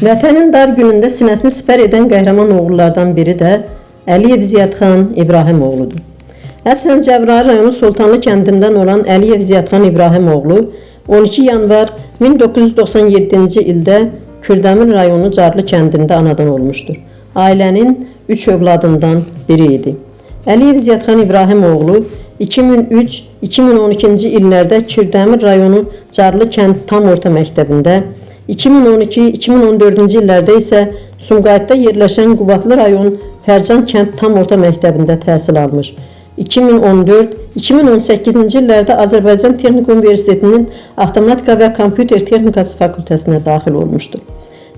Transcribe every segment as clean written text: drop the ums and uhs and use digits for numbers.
Vətənin dar günündə sinəsini sipər edən qəhrəman oğullardan biri də Əliyev Ziyadxan İbrahimoğludur. Əslən Cəbrayıl rayonu Sultanlı kəndindən olan Əliyev Ziyadxan İbrahimoğlu 12 yanvar 1997-ci ildə Kürdəmir rayonu Carlı kəndində anadan olmuşdur. Ailənin 3 övladından biri idi. Əliyev Ziyadxan İbrahimoğlu 2003-2012-ci illərdə Kürdəmir rayonu Carlı kənd tam orta məktəbində, 2012-2014-cü illərdə isə Sumqayıtda yerləşən Qubadlı rayon Fərcan kənd tam orta məktəbində təhsil almış. 2014-2018-ci illərdə Azərbaycan Texnik Universitetinin Avtomatika və Kompüter Texnikası fakültəsinə daxil olmuşdur.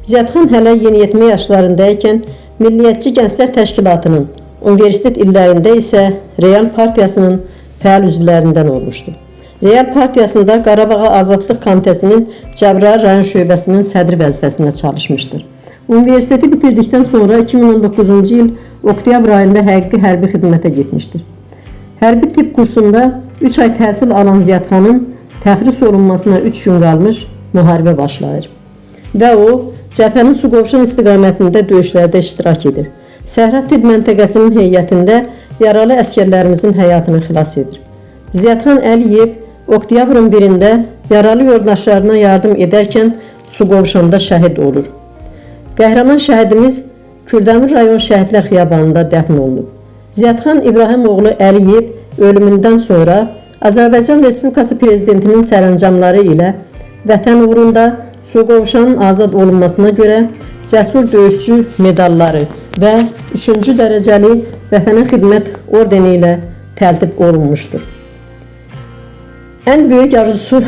Ziyadxan hələ yeniyetmə yaşlarında ikən Milliyyətçi Gənclər Təşkilatının, universitet illərində isə Real Partiyasının fəal üzvlərindən olmuşdu. Real Partiyasında Qarabağa Azadlıq Komitəsinin Cəbrayıl rayon şöbəsinin sədri vəzifəsində çalışmışdır. Universiteti bitirdikdən sonra 2019-cu il oktyabr ayında həqiqi hərbi xidmətə getmişdir. Hərbi tibb kursunda 3 ay təhsil alan Ziyadxanın təxris olunmasına 3 gün qalmış müharibə başlayır. Və o, cəbhənin Suqovuşan istiqamətində döyüşlərdə iştirak edir. Səhra tibb məntəqəsinin heyətində yaralı əsgərlərimizin həyatını xilas edir. Ziyadxan Əliyev oktyabrın 1-də yaralı yoldaşlarına yardım edərkən Suqovuşanda şəhid olur. Qəhrəman şəhidimiz Kürdəmir rayon Şəhidlər Xiyabanında dəfn olunub. Ziyadxan İbrahimoğlu Əliyev ölümündən sonra Azərbaycan Respublikası Prezidentinin sərəncamları ilə vətən uğrunda Suqovuşanın azad olunmasına görə cəsur döyüşçü medalları və 3-cü dərəcəli Vətənə xidmət ordeni ilə təltif olunmuşdur. Ən böyük arzusu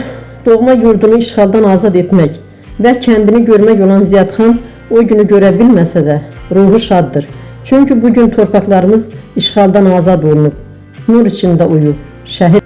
doğma yurdunu işğaldan azad etmək və kəndini görmək olan Ziyadxan o günü görə bilməsə də ruhu şaddır. Çünki bu gün torpaqlarımız işğaldan azad olunub. Nur içində uyu, şəhid.